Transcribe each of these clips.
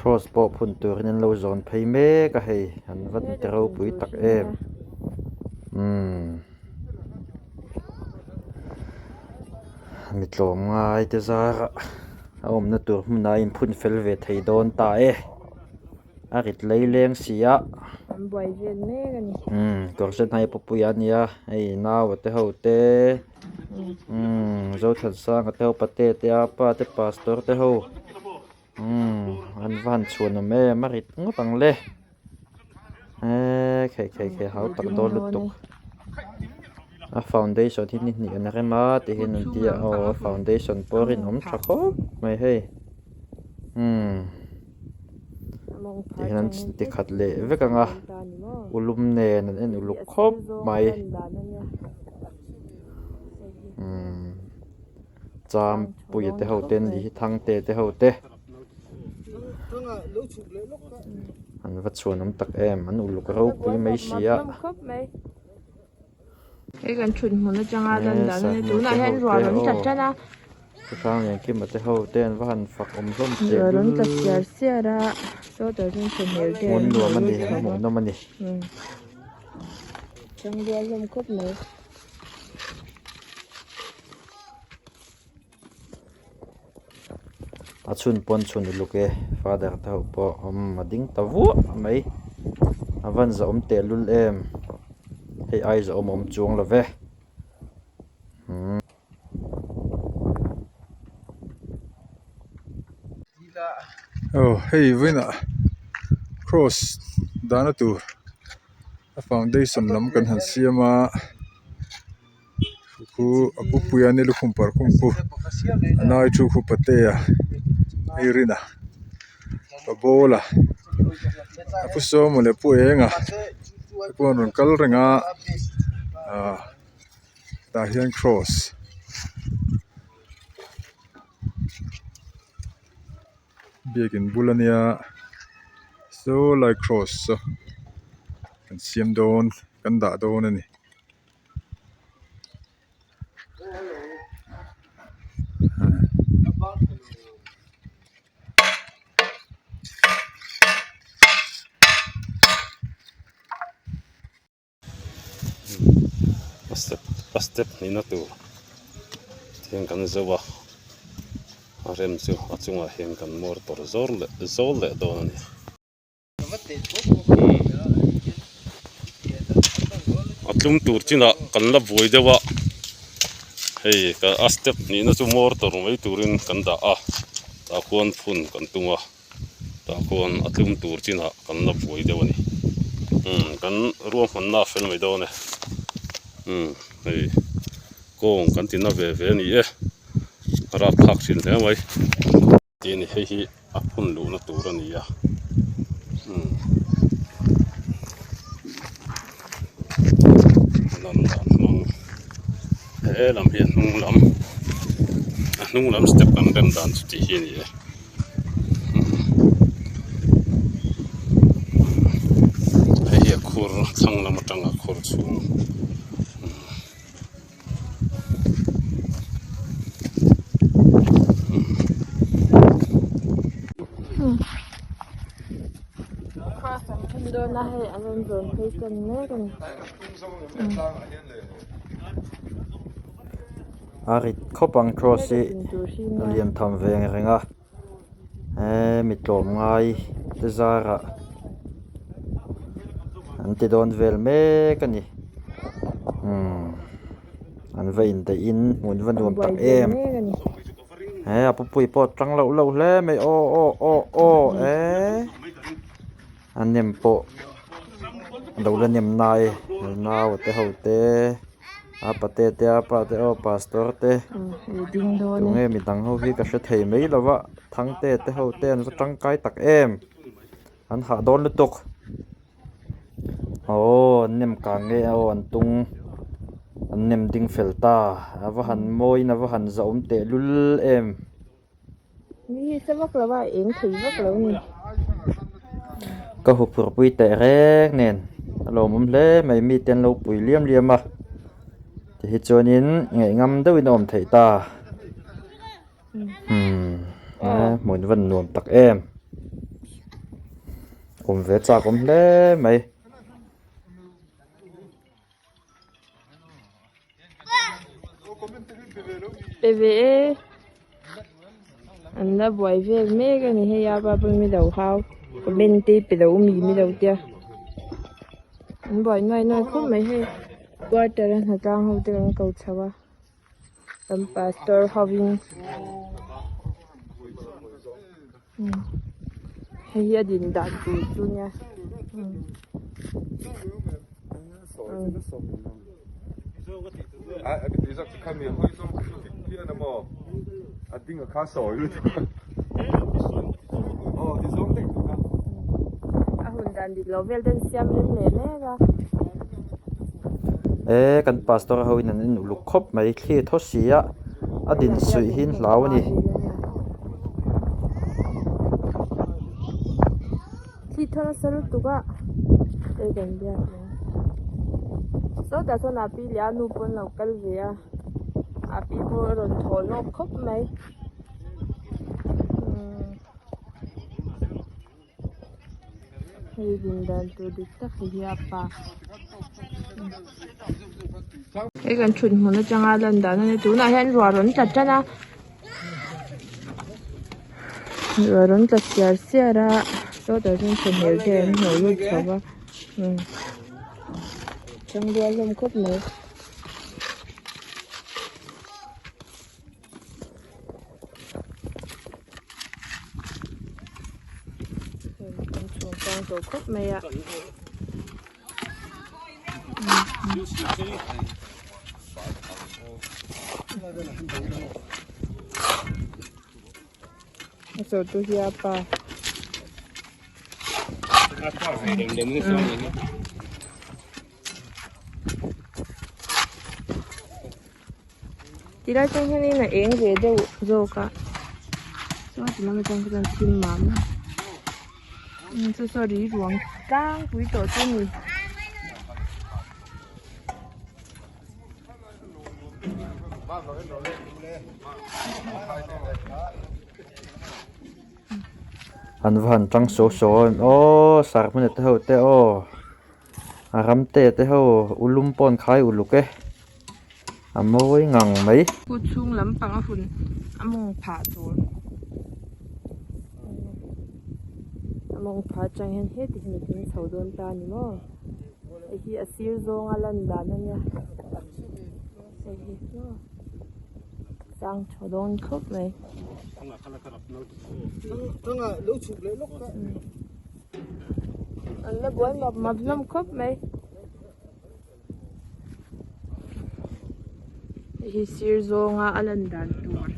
Cross pawh phun turin an lo zawn phei mek a hei an va ti ropui tak em umm mi tlawm ngai te zarah a awmna tur hmunah a inphun fel ve thei dawn ta e. A rit lei leng si a. An buai vel mek a ni. Umm kawr sen hai pawpui a nia hei naua te ho te umm Zothansanga te ho pate te a pa te pastor te ho umm an va han chhuan awm em a rit ngawt ang le eee khei khei khei hau tak dawn lutuk a foundation hi ni hnih an rem a ti hian an ti a aw a foundation pawh a rinawm tha khawp mai hei umm. Tihian an ti khat leh vek ang a ulum nen an en uluk khawp mai umm champuia te ho te an nih hi thangte te ho te an va chhuan awm tak em an uluk ropui mai si a. Hei kan thut hmun atanga lan dan a ni tunah hian ruah rawn tla tan a. Hrang Liankima te ho te an va han fak awm hlawm teh Ruah rawn tla siar siar a sawtah chuan thawhmel te Hmun nuam a ni a hmuhnawm a ni. Changrual hlawm khawp mai. A chhun pawn chhun uluk e father te ho pawh umm a ding ta vuah mai a van zahawm tehlul em hei ai zahawm a awm chuang lo ve umm. Aw hei vawiinah cross dahna tur a foundation lam kan han siam a. Khu a pu puia ni lukhum parh khum khu a nai thu khu patea hei rina pa bawla a pu sawma leh pu enga te pawh an rawn kal reng a ahh tah hian cross. Biakin bul ania saw lai cross saw kan siam dawn kan dah dawn a ni. A step a step hnihna tur hian kan zo a a rem chu a chungah hian kan motor zawr leh zawl leh dawn a ni. A tlum tur chinah kan la buai deuh a hei a step hnihna chu motor mai turin kan dah a tah khuan phun kan tum a tah khuan a tlum tur chinah kan la buai deuh a ni umm kan ruahmanna a fel mai dawn e umm hei kawng kan ti na ve ve a ni e a rapthlak thin hle mai. Tih a ni hei hi a phun luhna tur a ni a umm lam dan hmang he lam hi a hnung lam a hnung lam step kan rem dan chu tih hi a ni e hei hi a khur thlang lam atanga khur chhung. Cross an phun dawn a hei an rawn zawn phei tan mek a ni. A rit khawp ang cross hi a lian tham ve ang reng a he mi tlawm ngai te zarah an ti dawn vel mek a ni umm an va indaih in hmun va nuam tak em he a pupui pawh a tang loh loh hle mai aw aw aw aw eee a nem pawh a lo la nem nai nau te ho te. A pate te a pa te aw pastor te tunge midang ho hi ka hre thei mai lo va thangte te ho te an va tangkai tak em an hah dawn lutuk aw an nem kang nge aw an tung an nem ding fel ta a va han mawiin a va han zahawm tehlul em. Ni hi sa vak lo a eng thei vak lo ni. Ka hu phur pui teh reng nen a lawmawm hle mai mite an lo pui liam liam a ti hi chuanin ngaihngam deuhin a awm theih ta umm hmun van nuam tak em. Awm ve chak awm hle mai. Pe ve e an la buai vel mek a ni hei a pa pawn mi lo hau comment te pe lo mi mi lo tia an buai nuai nuai khawp mai hei quarter a hnatlang ho te kan ko chho a kan pastor hovin hei hi a din dan tur chu nia. A hun dan dik lo vel ten siam rem leh mek a. E kan pastor ho in an en uluk khawp mai thli thaw si a a din suih hi an hlau a ni. Thli thaw nasa lutuk a hei kan biak ang sawtah sawn a pi leh a nu pawh an lo kal ve a a pi pawh a rawn thaw lawk khawp mai umm hei din dan tur dik tak hi hi a pa hei kan thut hmun atanga lan dan a nia tunah hian ruah rawn tla tan a. Ruah rawn tla siar siar a sawtah chuan chawhmeh te an hnawh lut chho va umm changrual hlawm khawp mai. An chhung tang tawh khawp mai a. A sawrtu hi a pa. Tilai tang hianin a eng ve deuh zawk a chuan ti lam atang chuan thil mam a chu chu a ri ruang tlangpui tawh chu a ni. An va han tang suau suau a aw sarhmun te ho te aw. A ram te te ho ulum pawh an khai uluk e a mawi ngang mai. Kut chhung lampang a hun a mawng phah tur a mawng phah atang hian heti hian a ding chho dawn ta a ni maw hei hi a sir zawnga lan dan a nia hei hi maw sang tha dawn khawp mai. An la buai map map hlawm khawp mai. Hei hi sir zawnga a lan dan tur.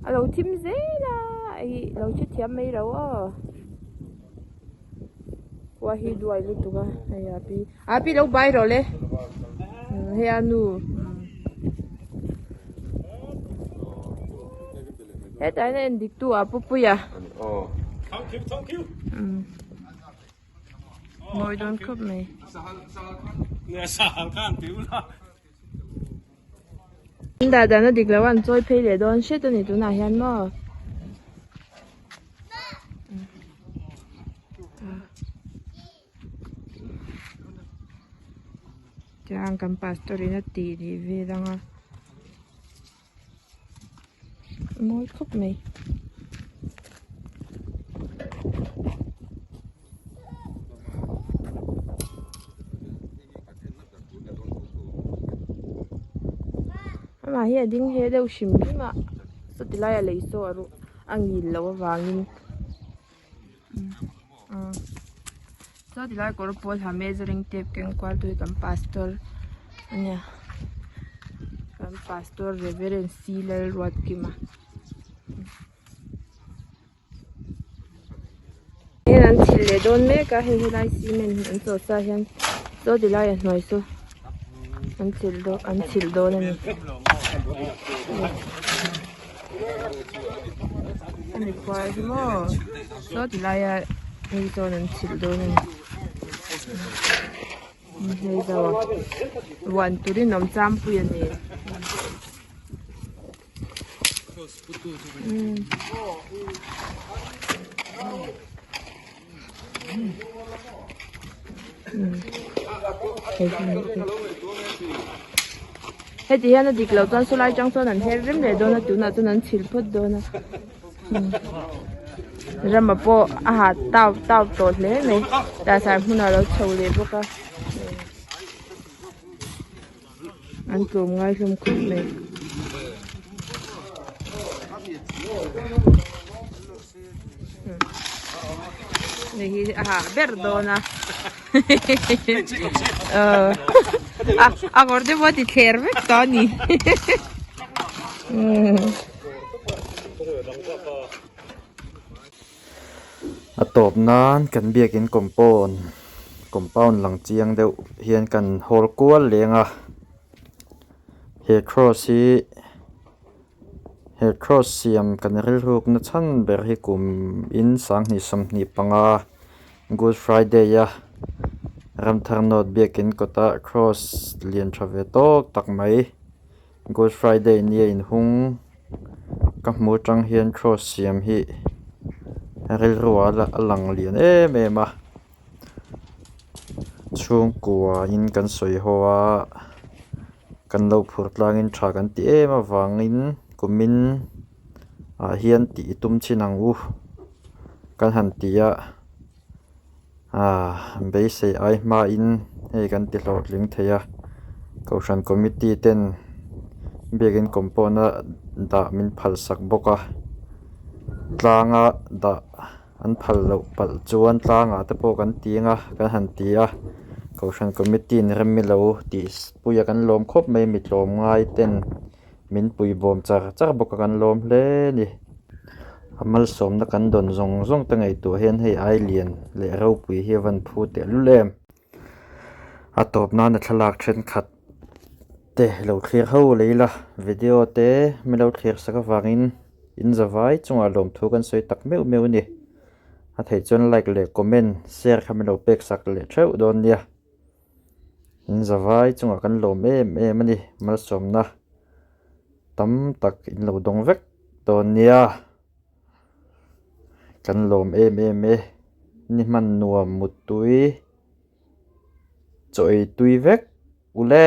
A lo thim zel a hei lo hrethiam mai lo aw. Khua hi duai lutuk a hei a pi a pi lo bai rawh le hei a nu hetah hian a en dik tu a pu puia mawi dawn khawp mai. An dah dan a dik lo a an chawi phei leh dawn hret a ni tunah hian maw. Tiang kan pastor in a tih nih vel ang a. Mawi khawp mai. Amah hi a ding he deuh hrim hrim a sawti lai a lei saw a ruh a ngil loh avangin sawti lai kawr pawl ha measuring tape keng kual tu hi kan pastor a nia kan pastor reverend C Lalruatkima. Hian an chhilh leh dawn mek a hei helai cement an chawh sa hian saw ti lai a hnuai saw an chhilh dawn an chhilh dawn a ni a mikhual hi maw saw ti laia hei sawn an chhilh dawn a ni hei zo a huan turin awm changpui a ni. Heti hian a dik loh chuan sawlai tang chuan an her rem leh dawn a tunah chuan an chhilh phawt dawn a rama pawh a ha tau tau tawh hle mai dasar hmunah a lo chho leh bawk a an tlawm ngai hlawm khawp mai. Hei hi a hah ber dawn a a kawr te pawh a ti thler vek tawh a ni A tawp nan kan biakin compound compound lang chiang deuh hian kan hawl kual leng a he cross hi. He cross siam kan rilrukna chhan ber hi kum in sanghnih 25 Good Friday a Ramthar North biakin kawta cross lian tha ve tawk tak mai Good Friday nia inhung ka hmu atang hian cross siam hi rilru a lang lian em em a chhungkua in kan sawi ho a. Kan lo phur tlangin tha kan ti em avangin kumin ah hian tih i tum chin ang u kan han ti a ah beisei ai hmain hei kan ti hlawhtling thei a kohhran committee ten biakin compound a dah min phal sak bawk a tlanga dah. An phal loh palh chuan tlangah te pawh kan ti ang a kan han ti a kohhran committee in rem ilo tih puia kan lawm khawp mai mi tlawm ngai ten min pui bawm char char bawk a kan lawm hle a ni a malsawmna kan dawn zawng zawng te ngaihtuah hian hei ai lian leh ropui hi a van phu tehlul em. A tawp nana thlalak thenkhat te lo thlir ho lei la video te min lo thlir sak avangin in zavai chungah lawmthu kan sawi tak meuh meuh a ni a theih chuan like leh comment share kha min lo pek sak leh theuh dawn nia in zavai chungah kan lawm em em a ni malsawmna tam tak in lo dawng vek dawn nia. Kan lawm em em e, ni hman nuam muttui chaw ei tui vek ule.